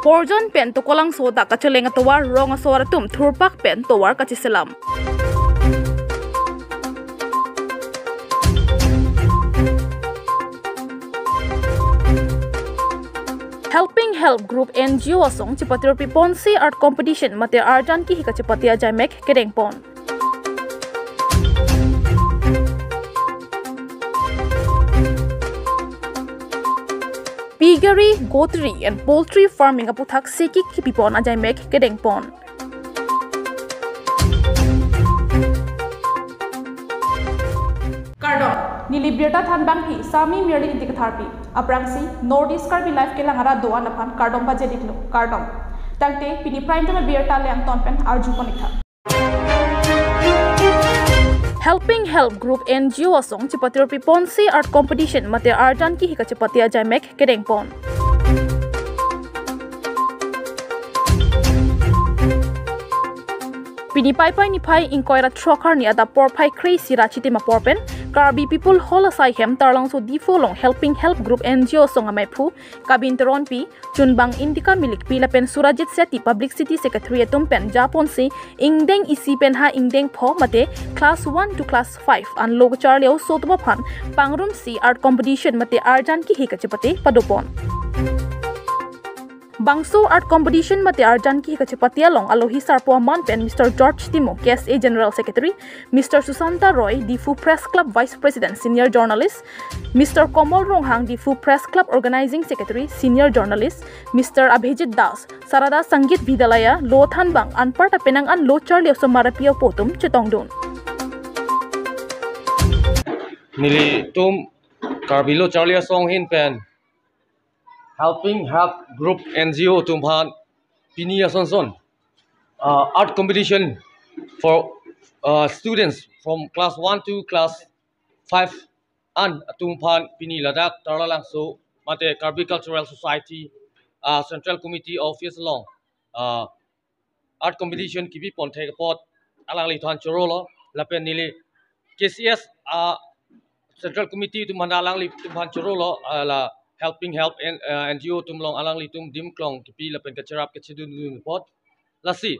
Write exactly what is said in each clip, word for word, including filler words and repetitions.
Porjon pen Tokolangso dak kacheleng atovar rong asor atum thurpak pen tovar kacheselam. Helping Help Group N G O asong chepatirpi ponsi art competition mate arjan kihi kachepate ajaimek kedengpon. Piggery, goatery and poultry farming aphuthak sekik kipipon ajaimek kedengpon. Kardom, neli birta thanbangpi Sami Mirli Ingti Katharpi. Aphrangsi North East Karbi Live kelang arat do-an aphan kardom pajir-iklo, kardom. Tangte pini prime time birta le angton pen arjupon-iktha. Helping Help Group N G O asong chepatirpi ponsi art competition mate arjan kihi kachepate ajaimek kedengpon. Pini Paipai niphai ingkoi ra throk arni adap porphai kre-isi ra chitim apor pen Karbi People Hall asai hem Taralangso Diphu along Helping Help Group N G O asong amaiphu Kabin Teronpi, Chunbang Indika Milikpi lapen Surajit Seti Publicity Secretary atum pen japonsi ingdeng isi pen ha ingdeng pho mate class one to class five an lo kacharli a-oso atum aphan pangrumsi art competition mate arjan kihi kachepate padopon. Bangso art competition mate arjan kihi kachepate along alohi sarpo aman pen Mister George Timung, K S A General Secretary, Mister Susanta Roy, Diphu Press Club Vice President, Senior Journalist, Mister Komol Ronghang, Diphu Press Club Organizing Secretary, Senior Journalist, Mister Abhijit Das, Sarada Sangeet Vidyalaya, lo thanbang anparta penang an lo charli a-oso marapi apo atum chetongdun. Nelitum Karbi Lo Charli Asong ahin pen Helping Help Group N G O atum aphan pini asonson, uh, art competition for, uh, students from class one to class five an atum aphan pini ladak Taralangso mate Karbi Cultural Society, uh, Central Committee Office along, uh, art competition kipipon thek apot alangliphan chorolo lapen neli K C S, uh, Central Committee atum aphan alanglitum aphan chorolo, uh, la Helping Help and, uh, N G O atum along alanglitum adim klong kipi lapen kacherap kachedundun apot. Lasi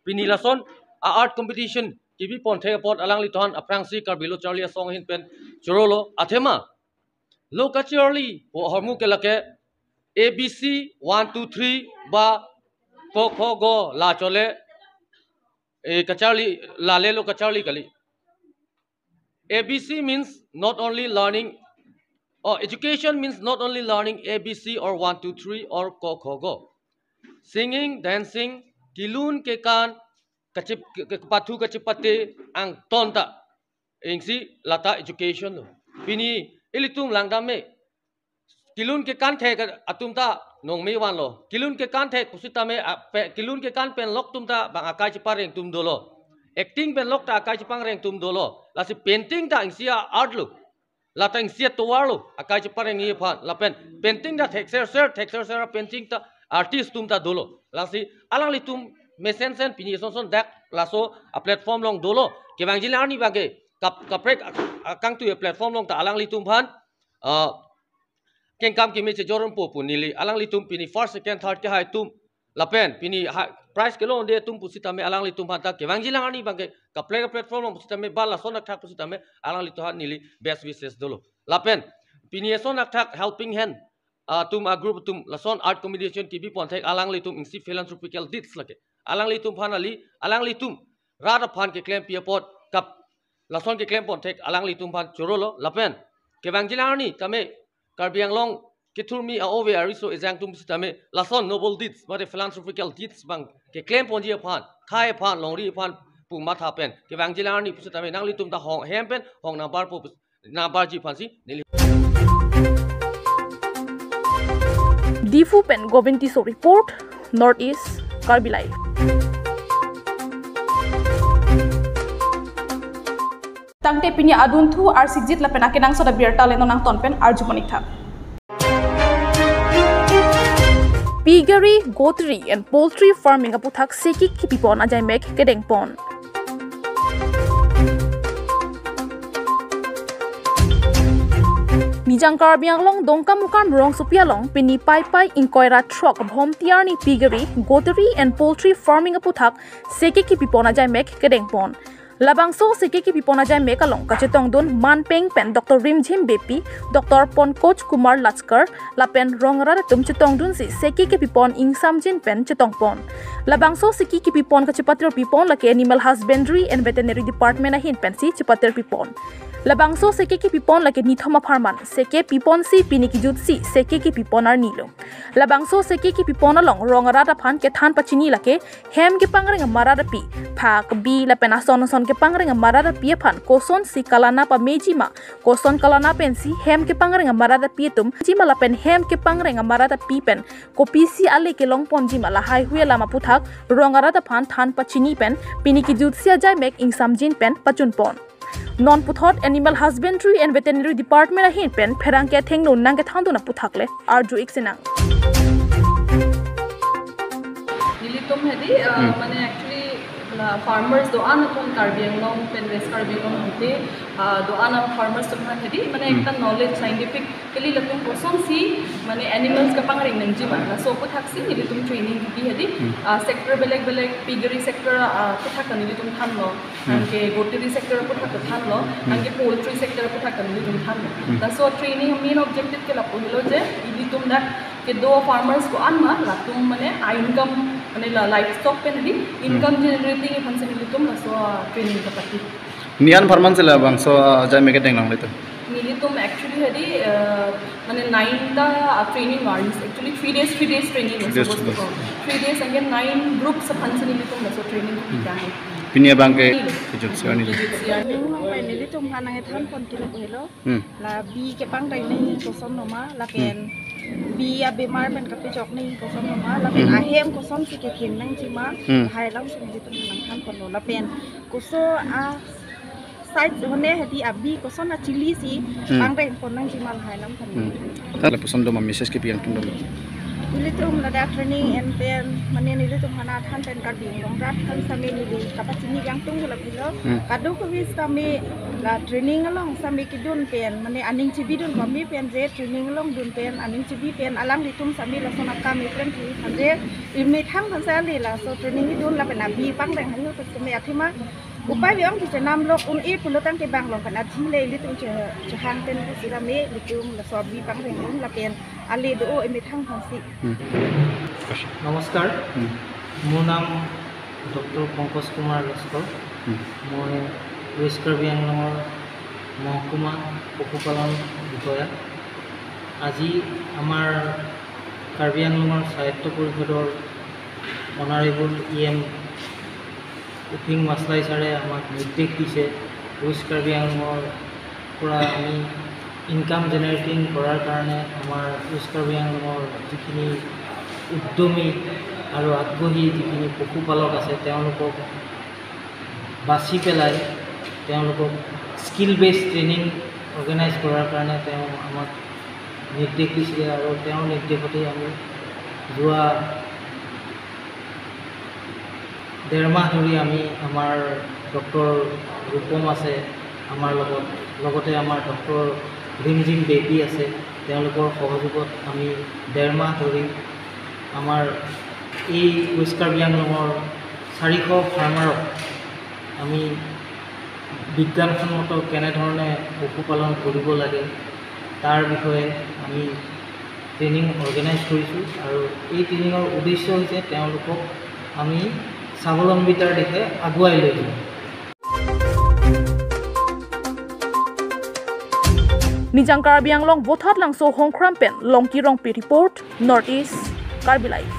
pini lason a-art competition kipipon thek apot alanglitum aphan aphrangsi Karbi Lo Charli Asong ahin pen chorolo, athema lo kacharli pu ahormu ke lake A B C one two three ba ko kho go la chole, e, kacharli, lale lo kacharli kali. A B C means not only learning, or education means not only learning A B C or one two three or ko kho go. Singing, dancing, kelun kekan, kachip, ke-, ke-, pathu kachepate angton ta isi lata education lo. Pini ilitum langdam me, kelun kekan thek atum ta nong me vanlo. Kelun kekan thek pusitame, a, pe-, kelun kekan pen lok atum ta bang akai chepareng atum dolo. Acting pen lok ta akai chepareng atum dolo. Lasi painting ta isi a-art lo. Lata isi atovar lo, akai cheparengji aphan. Lapen painting ta thekser ser, thekser ser painting ta artist atum ta dolo. Lasi alanglitum mesensen pini asonson dak laso a-platform along dolo. Kevangjilang arni abangke kap-, kaprek ak-, akangtui a-platform along ta alanglitum aphan, ah, kengkam keme chejor-unpo pu neli alanglitum pini first, second, third kehai atum lapen pini ha-, prize kelongde atum pusitame alanglitum aphan ta kevangjilang arni abangke kaprek a-platform along pusitame ba lason athak pusitame alanglitum aphan neli best wishes dolo. Lapen pini ason athak Helping Hand, ah, atum a-group atum lason art competition kipipon thek alanglitum isi philanthropical deeds lake. Alanglitum aphan kali, alanglitum rat aphan keklempi apot kap lason keklempon thek alanglitum aphan chorolo lapen kevangjilang arni tame Karbi Anglong kethurmi a-ove ariso ejang atum sitame lason noble deeds mate philanthropical deeds abang keklemponji aphan, khai aphan, longri aphan pu matha pen kevangjilang arni pusitame nanglitum ta hong hem pen hong nangbarpo pus-, nangbarji aphansi neli. Diphu pen Govind Tisso report, North East Karbi Live. Tangte pini adunthu arsikjit lapen akenangsot abirta le non angton pen arjupon-iktha. Piggery, goatery and poultry farming aphuthak sekik kipipon ajaimek kedengpon. Nijang Karbi Anglong Dongkamukam rongsopi along pini Paipai ingkoi ra throk Bhomti arni piggery, goatry and poultry farming aputhak seke kepipon ajaimek kedengpon. Labangso seke kepipon ajaimek along kachetongdun manpeng pen Doctor Rimjim Beypi, Doctor Pankaj Kumar Lachkar lapen rong arat atum chetongdunsi seke kepipon ingsamjin pen chetongpon. Labangso seke kepipon kachepatir pipon lake Animal Husbandry and Veterinary Department ahin pensi chepatir pipon. Labangso seke kepipon lake nithom apharman, seke piponsi pini kejutsi seke kepipon arnilo. Labangso seke kepipon along rong arat aphan kethan pachini lake hem kepangreng amarat api, phak, bi lapen ason ason kepangreng amarat api aphan kosonsi kalana pamejima, koson kalana pensi hem kepangreng amarat api atum jima lapen hem kepangreng amarat api pen kopisi ale kelongponjima lahaihui alam aputhak rong arat aphan than pachini pen pini kejutsi ajaimek ingsamjin pen pachunpon. Non puthot Animal Husbandry and Veterinary Department ahin pen pherangke athengno nangkethandun aputhak le arju-ik sinang. Nelitum hedi, uh, Hmm. mane actually la farmers do-an atum Karbi Anglong pen West Karbi Anglong hedi, uh, do-an a farmers atum hedi, mane Hmm. ekta knowledge scientifically latum kosonsi mane animals kepangreng nangjima, laso aputhaksi nelitum training kepi hedi, Hmm. uh, sector belek belek, piggery sector, uh, aputhak nelitum thanlo. Hmm. Anke goatry sector aputhak thanlo, Hmm. anke poultry sector aputhak nelitum thanlo. Hmm. Laso training main objective ke lapu helo je, ilitum dak kedo farmers ko-an ma, latum mane a income, mane la livestock pen di income Hmm. generating aphansi nelitum laso training kapati. Nian apharmansi labangso, ah, ajaimek kedeng longle to? Nelitum actually hedi, uh, mane nine ta, uh, training hours. Actually three days, three days training Three days, supposed to three days. Three days anke nine groups aphansi nelitum laso training Hmm. kita hai. Pini abangke Pini. kejutsi arni. Kejutsi arni. Nelitum aphan nangkethanpon ke lapu helo. Hmm. La bi kepangreng nangji koson noma, lapen Hmm. bi abemar pen kapejok nangji koson noma, lapen Hmm. ahem kosonsi kekim nangjima, Hmm. lahai alamsi nelitum nangthanponlo, lapen koson a side hone hedi abi koson a chili si Hmm. pangrengpon nangjima lahai alam than. Hmm. Tale puson doma message kepi angtum doma. Nelitum ladak training en pen, mane nelitum aphan than pen Karbi Anglong rat aphan sitame neli kapachini kangtung ke lapu helo. Hmm. Kadokave sitame la training along sitame kedun pen, mane aning chebidun kami pen je training along dun pen, aning chebi pen, alanglitum sitame lason akam ipren ki aphan je, imethang aphan sale laso training kedun lapen abi pangreng hanu sitame athema upai bi-ong kechenam lok un-e pulo tangte bang along pen athi le ilitum che-, chehang pen sitame ilitum laso abi pangreng un lapen ale do-o imethang aphansi. Hmm. নমস্কাৰ। Hmm. মোৰ নাম ডক্টৰ পংকজ কুমাৰ লস্কৰ। Hmm. মই ৱেষ্ট কাৰ্বি আংলঙৰ মহকুমা পশুপালন বিষয়া। আজি আমাৰ কাৰ্বি আংলঙৰ স্বায়ত্ত পৰিষদৰ অনাৰেবল ই এম উপিং মাছলাই ছাৰে আমাক নিৰ্দেশ দিছে, ৱেষ্ট কাৰ্বি আংলঙৰ পৰা আমি ইনকাম জেনেৰেটিং কৰাৰ কাৰণে আমাৰ ৱেষ্ট কাৰ্বি আংলঙৰ যিখিনি উদ্যমী আৰু আগ্ৰহী যিখিনি পশুপালক আছে, তেওঁলোকক বাছি পেলাই তেওঁলোকক স্কিল বেছড ট্ৰেইনিং অৰ্গেনাইজ কৰাৰ কাৰণে তেওঁ আমাক নিৰ্দেশ দিছিলে আৰু তেওঁৰ নিৰ্দেশতেই আমি যোৱা ডেৰ মাহ ধৰি আমি আমাৰ ডক্টৰ ৰূপম আছে আমাৰ লগত, লগতে আমাৰ ডক্টৰ ৰিমঝিম বেবী আছে, তেওঁলোকৰ সহযোগত আমি ডেৰ মাহ ধৰি আমাৰ এই ৱেষ্ট কাৰ্বি আংলঙৰ চাৰিশ ফাৰ্মাৰক আমি বিজ্ঞানসন্মত কেনেধৰণে পশুপালন কৰিব লাগে তাৰ বিষয়ে আমি ট্ৰেইনিং অৰ্গেনাইজ কৰিছোঁ আৰু এই ট্ৰেইনিঙৰ উদ্দেশ্য হৈছে তেওঁলোকক আমি স্বাৱলম্বিতাৰ দিশে আগুৱাই লৈ যাওঁ। Nijang Karbi Anglong Vothatlangso Hongkram pen Longki Rongpi report, North East Karbi Live.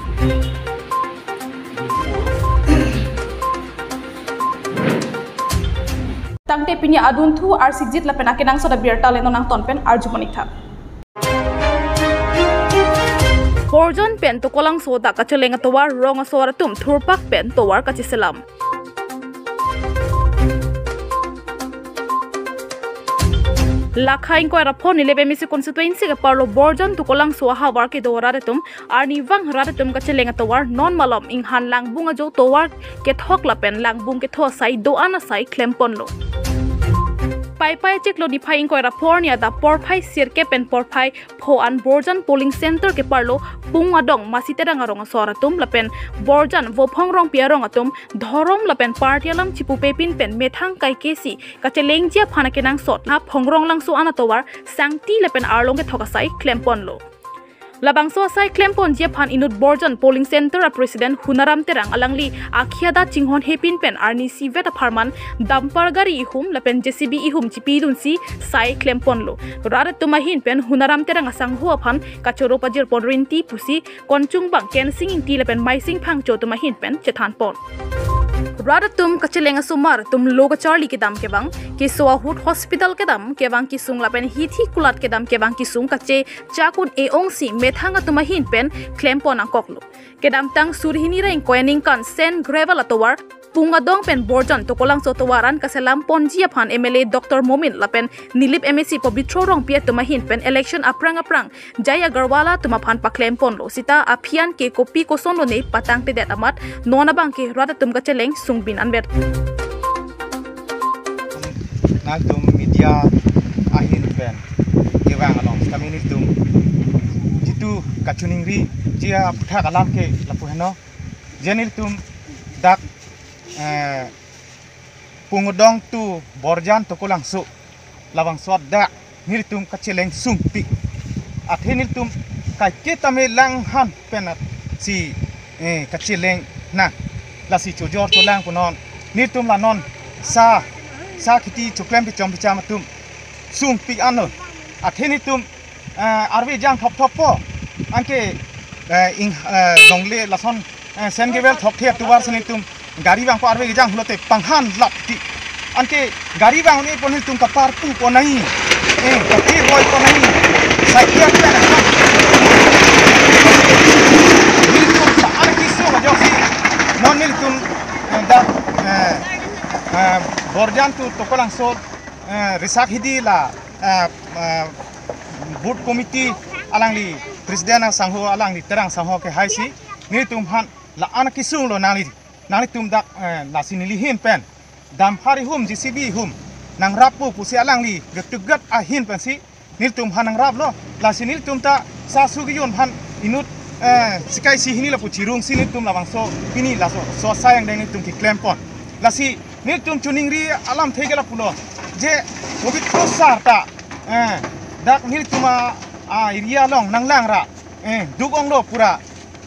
Tangte pini adunthu arsikjit lapen akenangsot abirta le non nangton pen arju monik tha. Borjan pen Tokolangso dak kacheleng atovar rong asor atum thurpak pen tovar kacheselam. Lakha ingkoi ra phongo nilip M A C constituency ke-arlo Borjan Tokolangso ahavar kedo arat atum arnivang rat atum kacheleng atovar non malom inghan langbung ajo tovar kethok lapen langbung ketho asai do-an asai klemponlo. Paipai chiklo niphai ingkoi ra porni adap porphai sirkep pen porphai pho an Borjan polling center keparlo Pung Adong Masi Terang arong asor atum lapen Borjan Vophong Rongpi arong atum dhorom lapen party alam chipupepin pen methang kaikesi kachelengji aphan akenangsot na Phongrong Langso an atovar sangti lapen arlong kethok asai klemponlo. Labangso asai klemponji aphan inut Borjan polling center a president Hunaram Terang alangli akhiada chinghon hepin pen arnisi vet apharman dumper gari ihum lapen J C B ihum chipidunsi sai klemponlo. Rat atum ahin pen Hunaram Terang asangho aphan kachoro pajirpon rinti pusi konchungbang Kensing Ingti lapen Maising Phangcho atum ahin pen chethanpon. Rat atum kacheleng asomar atum lo kacharli kedam kevang, keso ahut hospital kedam kevang kesung lapen hithi kulat kedam kevang kesung kache chakun e-ongsi methang atum ahin pen klempon angkoklo. Kedamtang suri hini ra ingkoi aningkan sand gravel atovar Pung Adong pen Borjan Tokolangso atovar an kaselamponji aphan M L A Doctor Momin lapen Nilip M A C Pobitro Rongpi atum ahin pen election aphrang aphrang Jai Agarwala atum aphan paklemponlo sita aphi an ke kopi kosonlo ne patangtedet amat non abang ke rat atum kacheleng sungbin anvet. Nangtum media ahin pen kevang along kami nelitum jitu kachiningri ji aphuthak alam ke lapu heno. Je nelitum dak, eh, Pung Adong to Borjan Tokolangso labangso dak nelitum kacheleng sungpik. Athe nelitum kaiketa me langhan penat si, eh, kacheleng na lasi chojor cholang punon. Nelitum la non sa, sa khiti choklem pichom picham atum sungpik ano. Athe nelitum, eh, arve jang thop thop po. Anke, eh, ing, eh, dongle lason, eh, sand gravel thok the atovar si nelitum gari vangpo arve kejang pulote panghan lap ti. Anke gari vang ne pon nelitum kapar pu pon nai. Eh, kapir roi pon nai. Cycle pen nelitum sa ana kiso ajoksi. Non nelitum, eh, dak, eh, eh, Borjan to Tokolangso, eh, risak hidi la, eh, eh, booth committee alangli president asangho alangli Terang asangho ke haisi nelitum aphan la ana kisunglo nangli, nanglitum dak, eh, lasi neli ahin pen dumper ihum J C B ihum nangrappo pusi alangli getugat ahin pensi nelitum aphan nangraplo. Lasi nelitum ta sa su kejun aphan inut, eh, sikai si hini lapu chirungsi nelitum labangso pini laso so sayang deng nelitum keklempon. Lasi nelitum chiningri alamthe ke lapulo. Je Pobitro sir ta, eh, dak nelitum a, a area along nanglang ra, eh, duk-onglo pura,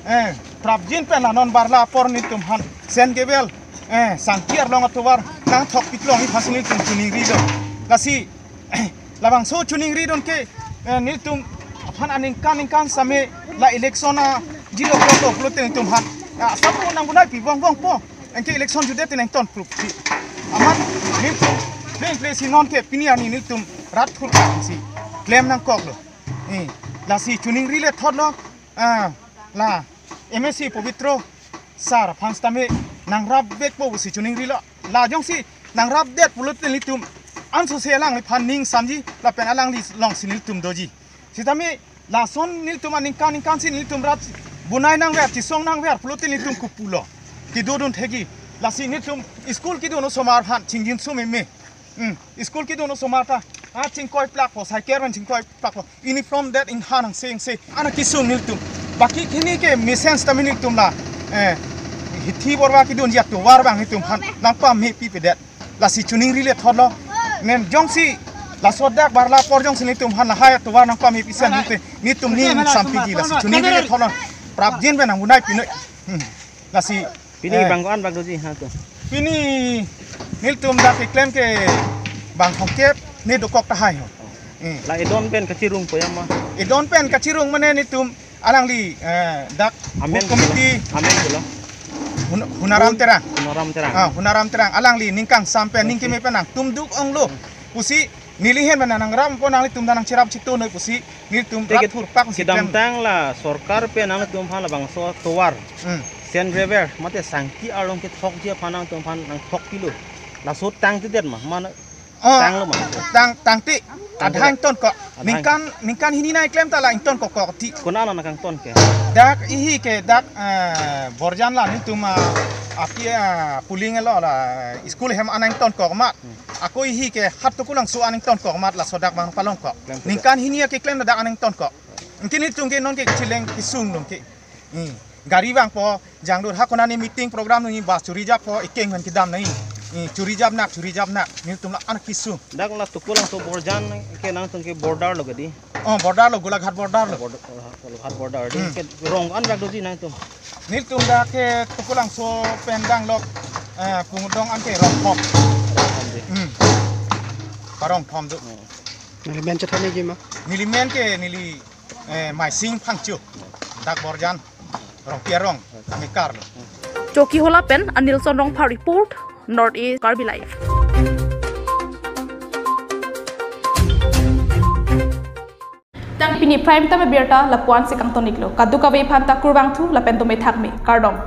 eh, prapjin pen la non barla apor nelitum aphan sand gravel, eh, sangti arlong atovar nangthokpik longji aphansi nelitum chiningrilo. Lasi labangso chiningridun ke, eh, nelitum aphan aningkan ningkan same la election a jilo ko pulote nelitum aphan, ah, sapu nangbunai pi vong vong po. Anke election jutdet te nangton proof si. Amat nelitum pleng pleng si non ke pini arni nelitum rat thurkak si klem nangkoklo. Eh, lasi chiningri le thotlo. Ah, la M A C Pobitro sir aphan sitame nangrapvekpo pusi chiningrilo. La jongsi nangrapdet pulote nelitum ansose alangliphan ning samji lapen alangli alongsi nelitum doji. Sitame lason nelitum aningkan ningkan si nelitum rat bunai nangver, chisong nangver pulote nelitum kopulo. Kedodun thekji. Lasi nelitum school kedun osomar aphan chingjinso meme. Hmm, school kedun osomar ta, ah, chingkoi plak po, cycle pen chingkoi plak po. Uniform det inghan angse angse. Ana kisung nelitum. Baki kini ke mesen sitame nelitum la, eh, hithi borwa kedunji atovar abang nelitum aphan nangpamepipedet. Lasi chiningri le thotlo. Nen jongsi laso dak barla apor jongsi nelitum aphan lahai atovar nangpamepisen pulote nelitum ning sampiji, lasi chiningri le thotlo. Prapjin pen nangbunai pinoi. Hmm. Lasi, pini, eh, bang ko-an bang doji ha to? Pini nelitum dak keklem ke bang thomkep ne dokok tahai ho. Eh. La edon pen kachirung po ya ma? Edon pen kachirung mane nelitum alangli, eh, dak amen booth committee. Amen pulo. Hun-, Hunaram Terang. Hunaram Terang. Ah, Hunaram Terang. Alangli ningkangsam pen, okay, ningkeme pen nangtum duk-onglo. Pusi neli ahin pen nangrappo, nanglitum ta nangcherap chitonoi pusi nelitum rat thurpak si klem. Kedamtang la sorkar pen nangtum aphan labangso tovar. Hmm. Sand gravel mate sangti arlong kethokji aphan nangtum aphan nangthokpilo. Laso tangtedet ma, mana? Oh, tanglo ma? Tang, tangte. Tangte. Adha ingtonkok. Adha. Ningkan, ningkan hini nai klem ta la ingtonkok kok ti. Konat nangkangton ke? Dak ihi ke dak, eh, Borjan la nelitum, ah, Api a puling elo la school hem anang tonkok mat. Ako ihi ke hat Tukulangso anang tonkok mat laso dak bang palongkok. Klem dak. Ningkan hini akeklem dak anang tonkok. Ingkini tungke non ke chileng kesung longke. Hmm. Gari vangpo jangdur ha konane meeting program nungi bus churi jappo ikeng han kedam nai. Hmm. Churi jap nak, churi jap nak. Nelitum la an kesung. Dak la Tukulangso Borjan ke nangtum ke border lo kedi. Oh, border lo, Golaghat border lo. Border, Golaghat border. Hmm. Di ke rong an dak doji nangtum. Nelitum dak ke Tukulangso pen danglok, eh, Pungdong an ke rong thom. Rong thom di. Hmm. Parong thom do. Hmm. Neli men chethan nangji ma? Neli men ke neli, eh, Maising Phangcho. Dak Borjan. Rongpi arong, kami Karlo. Chokihola pen Anilson Rongphar report, North East Karbi Live. Tang pini prime time abirta lapu-an si kangton-iklo. Kadokave aphanta kurvangthu lapen dome thakme. Kardom.